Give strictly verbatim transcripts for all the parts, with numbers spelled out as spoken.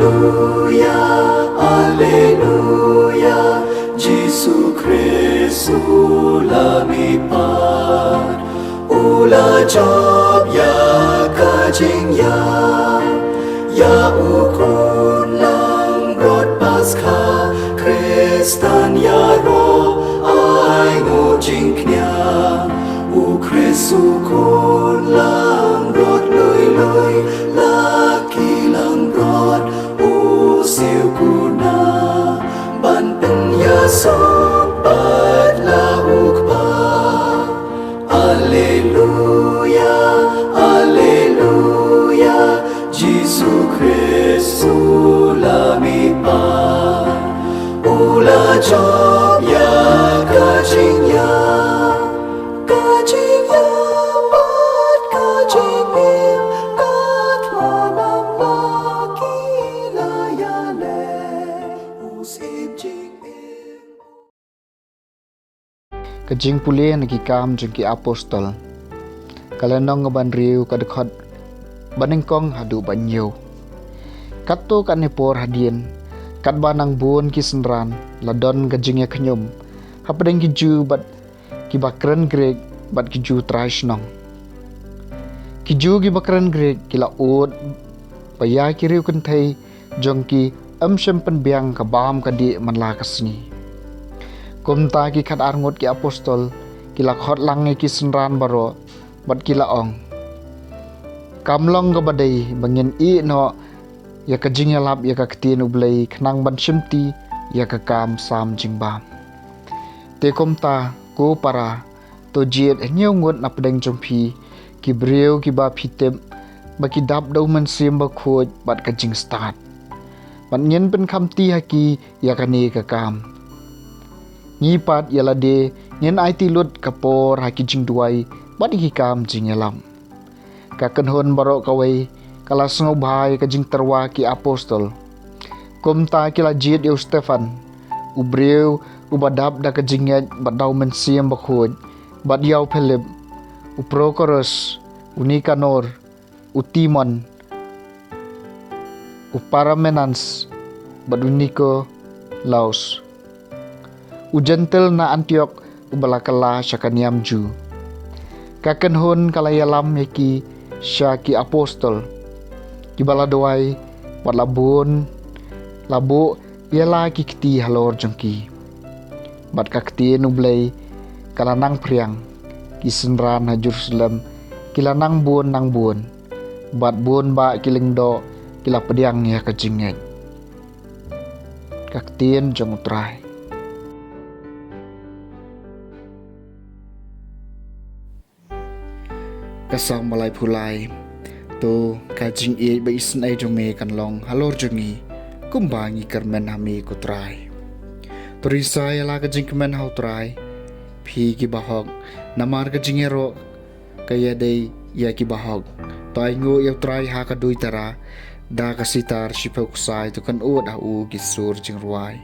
Alleluia, Alleluia, Jisu Khrist u la mihpat, u la jop ïa ka jingïap, ïa u khun langbrot Paskha, Khristan ïaroh ai nguh jingkñia, u Khrist u khun langbrot lui lui, la ki langbrot u siew kuna, ban pynïasoh pat la u Kpa. Alleluia, Alleluia, Jisu Khrist u la mihpat, u la jop ïa ka jingïap, ka jingïap bad ka jingim, ka thngan bad ki la ïaleh, u syiem jingim. Ka jingpule na Ki Kam jong ki Apostol. Ka lynnong kaba hynriew, ka dkhot banyngkong haduh bahynñiew. Katto katne por hadien, katba nang bun ki synran, la don ka jingïakhñium hapdeng ki Jiw bad kiba kren Grik bad ki Jiw trai shnong. Ki Jiw kiba kren Grik ki la ud ba ïa ki riew kynthei jong ki ym shym pynbiang ka bam ka dih man la ka sngi. Kumta ki khatar ngut ki apostol ki la khot lang ïa ki synran baroh bad ki la ong, kam long kaba dei ba ngin ïeh noh ïa ka jingïalap ïa ka ktien U Blei khnang ban shimti ïa ka kam sam jingbam. Te kumta, ko para, to jied hynñiew ngut na pdeng jong phi, ki briew kiba phi tip ba ki dap da U Mynsiem Bakhuid bad ka jingstad, bad ngin pynkhamti ha ki ïa kane ka kam. Ngi pat ïa lade ngin aiti lut ka por ha ki jingduwai bad ki kam jingïalam. Ka kynhun baroh kawei ka la sngewbha ïa ka jingtyrwa ki apostol. Kumta ki la jied ïa u Stephan, u briew uba dap da ka jingngeit bad da U Mynsiem Bakhuid, bad ïa u Philip, u Prokhorus, u Nikanor, u Timon, u Paramenas, bad u Nikolaus, u Jentil na Antiok uba la kylla sha ka niam Jiw. Ka kynhun ka la ïalam ïa ki sha ki apostol, kiba la duwai bad la bun, la buh ïa la ki kti halor jong ki. Bad ka ktien U Blei ka la nang phriang, ki synran ha Jerusalem ki la nang bun nang bun, bad bun bah ki lyngdoh ki la pdiang ïa ka jingngeit. Ka ktien jong U Trai. Ka Salm ba laiphew lai. To, ka jingïeit ba isynei jong me kan long halor jong ngi, kumba ngi kyrmen ha me ko Trai. To risa ïa la ka jingkmen ha U Trai, phi ki bahok, namar ka jingïaroh ka ïadei ïa ki bahok. To ainguh ïa U Trai ha ka duitara, da ka sitar shiphew ksai, to kynud ha u ki sur jingrwai.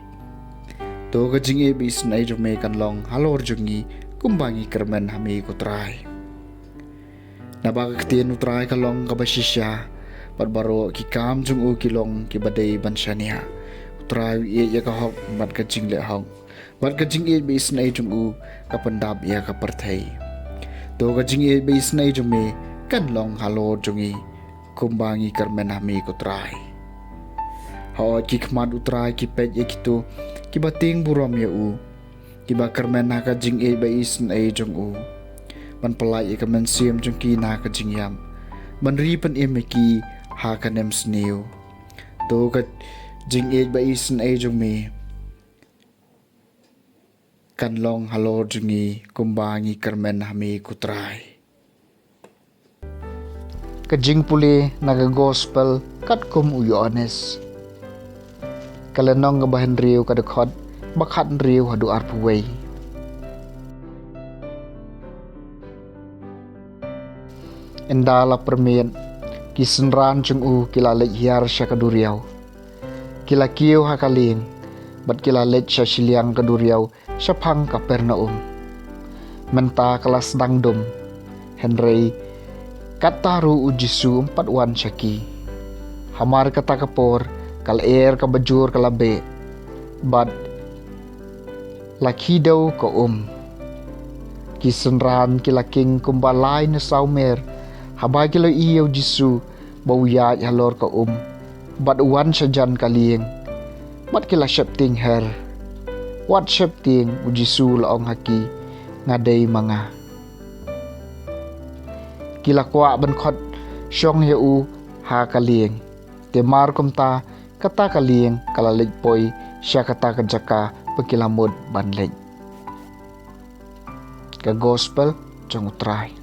To ka jingïeit ba isynei jong me kan long halor jong ngi, kumba ngi kyrmen ha me ko Trai. Naba ka ktien U Trai ka long kaba shisha, bad baroh ki kam jong u ki long kiba dei ban shaniah. U Trai u ïeit ïa ka hok bad ka jingleh hok, bad ka jingïeit ba isynei jong u ka pyndap ïa ka pyrthei. To ka jingïeit ba isynei jong me kan long halor jong ngi, kumba ngi kyrmen ha me ko Trai. Hooid, ki khmat U Trai ki peit ïa kito kiba tieng burom ïa u, kiba kyrmen ha ka jingïeit ba isynei jong u. Ban pyllait ïa ka mynsiem jong ki na ka jingïap, ban ri pynim ïa ki ha ka nemsniew. To ka jingïeit ba isynei jong me kan long halor jong ngi, kumba ngi kyrmen ha me ko Trai. Ka jingpule na ka Gospel katkum u Ïoannis. Ka lynnong kaba hynriew, ka dkhot ba khathynriew haduh arphew wei. Ynda la pyrmit, ki synran jong u ki la leit hiar sha ka duriaw. Ki la kiew ha ka lieng, bad ki la leit sha shiliang ka duriaw shaphang Kapernaum. Mynta ka la sdang dum, hynrei kata ruh U Jisu um pat wan sha ki. Hamar kata ka por, ka lyer kaba jur ka la beh, bad la khih dew ka um. Ki synran ki la king kumba lai ne saw mer, haba ki la ïohi ïa u Jisu ba u ïaid halor ka um, bad u wan shajan ka lieng, bad ki la sheptieng her. Wat sheptieng, u Jisu u la ong ha ki, nga dei ma nga. Ki la kwah ban khot shong ïa u ha ka lieng. Te mar kumta, kata ka lieng ka la leit poi sha kata ka jaka ba ki la mut ban leit. Ka Gospel jong u Trai.